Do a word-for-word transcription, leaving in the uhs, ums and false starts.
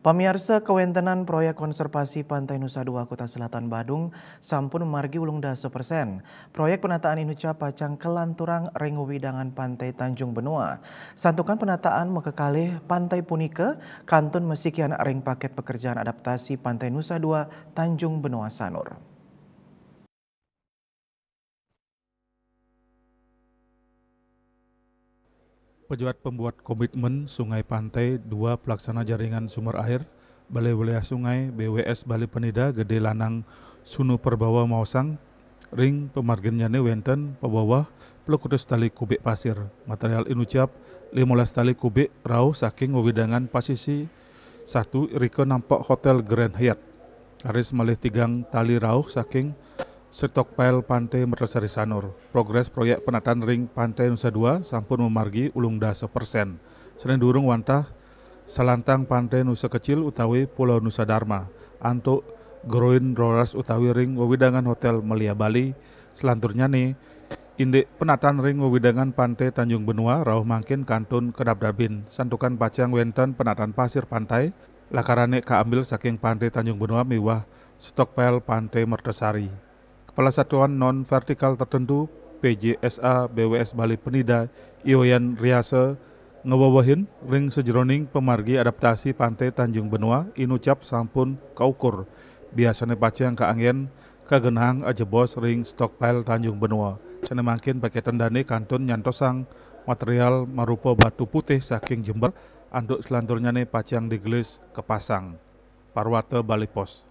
Pamiarsa, kawentenan proyek konservasi Pantai Nusa Dua Kuta Selatan Badung sampun mamargi ulung dasa persen. Proyek penataan inucap pacang kalanturang ring wewidangan Pantai Tanjung Benoa. Santukan penataan makakalih pantai punika kantun masikian ring paket pekerjaan adaptasi Pantai Nusa Dua Tanjung Benoa Sanur. Pejabat pembuat komitmen Sungai Pantai dua pelaksana jaringan sumber air Balai Wilayah Sungai B W S Bali Penida Gede Lanang Sunu Perbawa maosang, ring pamarginnyane wenten pabaweh puluh kutus tali kubik pasir. Material inucap limolas tali kubik rauh saking wewidangan pasisi satu irika nampek Hotel Grand Hyatt. Raris malih tigang tali rauh saking stockpile Pantai Mertasari Sanur. Progres proyek penataan ring Pantai Nusa Dua sampun mamargi ulung dasa persen. Sane durung wantah salantang Pantai Nusa Kecil utawi Pulau Nusa Dharma, antuk Groin Roras utawi ring wewidangan Hotel Melia Bali, salanturnyane indik penataan ring wewidangan Pantai Tanjung Benoa rauh mangkin kantun kadabdabin, santukan pacang wenten penataan pasir pantai, lakarane kaambil saking Pantai Tanjung Benoa miwah stockpile Pantai Mertasari. Kepala Satuan Non Vertikal Tertentu P J S A B W S Bali Penida, Iwayan Riasa, ngawewehin ring sajeroning pamargi adaptasi Pantai Tanjung Benoa inucap sampun kaukur. Biasane pacang kaanggen kagenahang ajebos ring stockpile Tanjung Benoa. Sane mangkin paketan dane kantun nyantosang material marupa batu putih saking Jember, antuk salanturnyane pacang digelis kapasang. Parwata Bali Post.